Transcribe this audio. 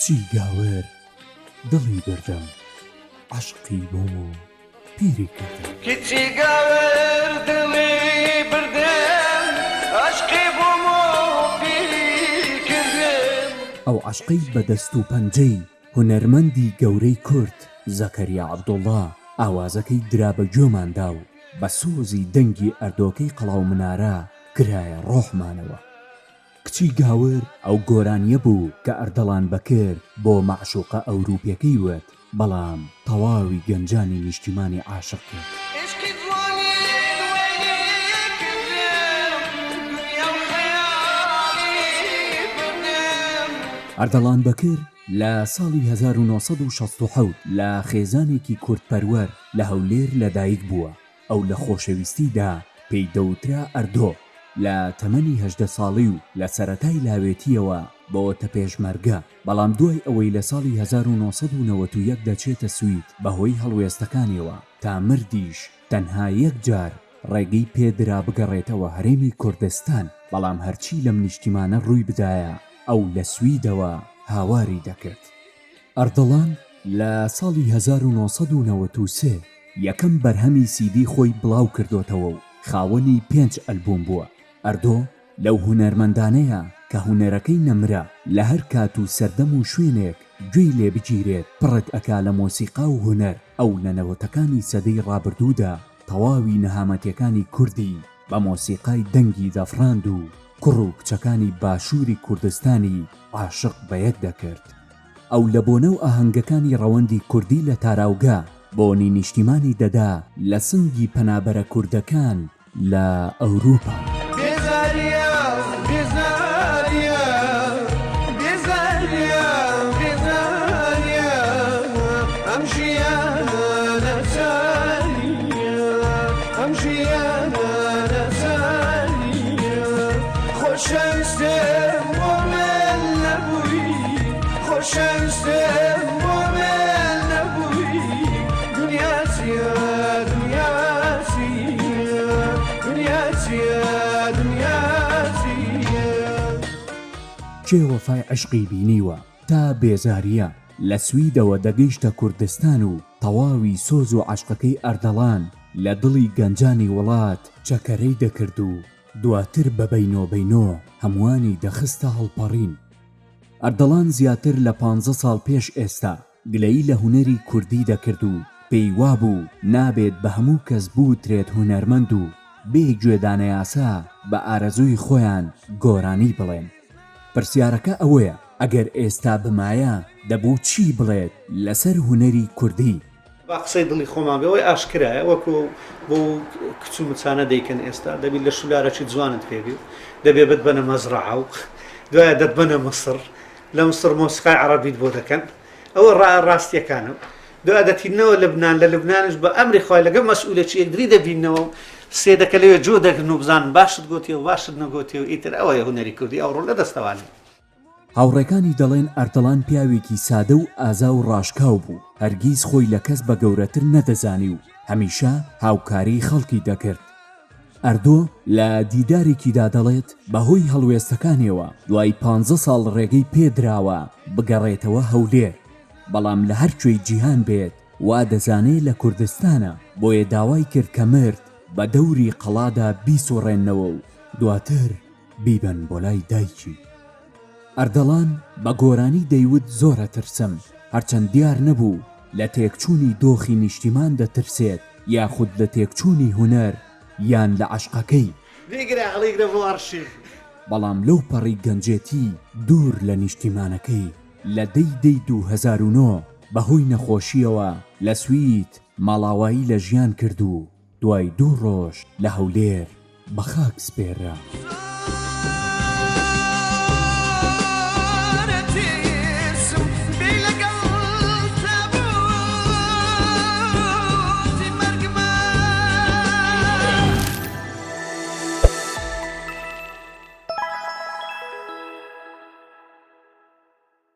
کچی گاور دڵی بردم عەشقی بووم و پیری کردم. کچی گاور دڵی بردم عەشقی بووم و پیری کردم. ئەو عەشقەی بە دەست و پەنجەی هونەرمەندی گەورەی کورد زەکەریا عەبدوڵڵا ئاوازەکەی درا بە گوێماندا و بە سۆزی دەنگی ئەردۆکەی قەڵاو منارە کرایە ڕۆحمانەوە. کچی گاور ئەو گۆرانییە بوو کە ئەردەڵان بەکر بۆ مەعشوقە ئەوروپیەکەی وت، بەڵام تەواوی گەنجانی نیشتیمانی عاشق کرد. عشقی جوانی وەیلی کردم دونیا و خەیاڵی بردم. ئەردەڵان بەکر لە ساڵی 1967 لە خێزانێکی کوردپەروەر لە هەولێر لەدایک بووە. ئەو لە خۆشەویستیدا پێی دەوترا ئەردۆ، لە تەمەنی 18 ساڵی و لە سەرەتای لاوێتییەوە بۆتە پێشمەرگە، بەڵام دوای ئەوەی لە ساڵی 1991 دەچێتە سوید بەهۆی هەڵوێستەکانیەوە تا مردیش تەنها یەک جار ڕێگەی پێ درا بگەڕێتەوە هەرێمی کوردستان، بەڵام هەرچی لەم نیشتیمانە ڕووی بدایە ئەو لە سویدەوە هاواری دەکرد. ئەردەڵان لە ساڵی 1993 یەکەم بەرهەمی سیدی خۆی بڵاو کردۆتەوە و خاوەنی پێنج ئەلبوم بووە. ئەردۆ لەو هونەرمەندانەیە کە هونەرەکەی نەمرە، لە هەر کات و سەردەم و شوێنێک گوێی لێ بگیرێت پڕت ئەکا لە مۆسیقا و هونەر، ئەو لە نەوەتەکانی سەدەی ڕابردوودا تەواوی نەهامەتیەکانی کوردی بە مۆسیقای دەنگی دەفڕاند و کوڕ و کچەکانی باشووری کوردستانی عاشق بەیەک دەکرد. ئەو لە بۆنە و ئاهەنگەکانی ڕەوەندی کوردی لە تاراوگە بۆنی نیشتیمانی دەدا لە سنگی پەنابەرە کوردەکان لە ئەوروپا. بێزاریە بێزاریە بێزاریە بێزاریە ئەم ژیانە ناچاریە ئەم ژیانە ناچاریە خۆشەویستم بۆ من نەبووی خۆشەویستم بۆ من نەبووی دنیا چیە دنیا چیە دنیا چیە دنیا چیە. کێ وەفای عەشقی بینیوە تا بێزاریە لە سویدەوە دەگەیشتە کوردستان و تەواوی سۆز و عەشقەکەی ئەردەڵان لە دڵی گەنجانی وڵات چەکەرەی دەکرد و دواتر بە بەینۆ بەینۆ هەمووانی دەخستە هەڵپەڕین. ئەردەڵان زیاتر لە پانزە ساڵ پێش ئێستا گلەیی لە هونەری کوردی دەکرد و پێی وابوو نابێت بە هەموو کەس بوترێت هونەرمەند و بێ گوێدانە یاسا بە ئارەزووی خۆیان گۆرانی بڵێن. پرسیارەکە ئەوەیە ئەگەر ئێستا بمایە دەبوو چی بڵێت لەسەر هونەری کوردی؟ با قسەی دڵی خۆمان بێ ئەوەی ئاشکرایە وەکو بۆ کچ و مچانە دەیکەن ئێستا دەبی لەش و لارەکی جوانت پێ بێ دەبێ بتبەنە مەزرەعە و دوایە دەتبەنە مصر لە مصر مۆسیقای عەڕەبیت بۆ دەکەن ئەوە ڕا ڕاستیەکانە دوای دەتینەوە لبنان لە لبنانش بە ئەمری خوای لەگەڵ مەسئولەکی یەکدری دەبینەوە سێدەکە لەوێ جۆ دەگرن و بزانن باشت گۆتیە و باشت نەگۆتیە و ئیتر ئەوەیە هونەری کوردی ئەوڕۆ لە دەستەوانێ. هاوڕێکانی دەڵێن ئەردەڵان پیاوێکی سادە و ئازا و ڕاشکاو بوو، هەرگیز خۆی لە کەس بە گەورەتر نەدەزانی و هەمیشە هاوکاریی خەڵکی دەکرد. ئەردۆ لە دیدارێکیدا دەڵێت، بەهۆی هەڵوێستەکانیەوە دوای پانزە ساڵ ڕێگەی پێدراوە بگەڕێتەوە هەولێر، بەڵام لە هەر کوێی جیهان بێت وا دەزانێ لە کوردستانە، بۆیە داوای کرد کە مرد بە دەوری قەڵادا بیسوڕێننەوە و دواتر بیبەن بۆ لای دایکی. ئەردەڵان بە گۆرانی دەیوت زۆر ئەترسم، هەرچەند دیار نەبوو لە تێکچوونی دۆخی نیشتیمان دەترسێت یاخود لە تێکچوونی هونەر یان لە عەشقەکەی. بیگرە هەڵیگرە بۆ ئەرشیف. بەڵام لەو پەڕی گەنجێتی دوور لە نیشتیمانەکەی لە دەی دەی 2009 بەهۆی نەخۆشییەوە لە سوید ماڵاوایی لە ژیان کرد و دوای دوو ڕۆژ لە هەولێر بە خاک سپێررا.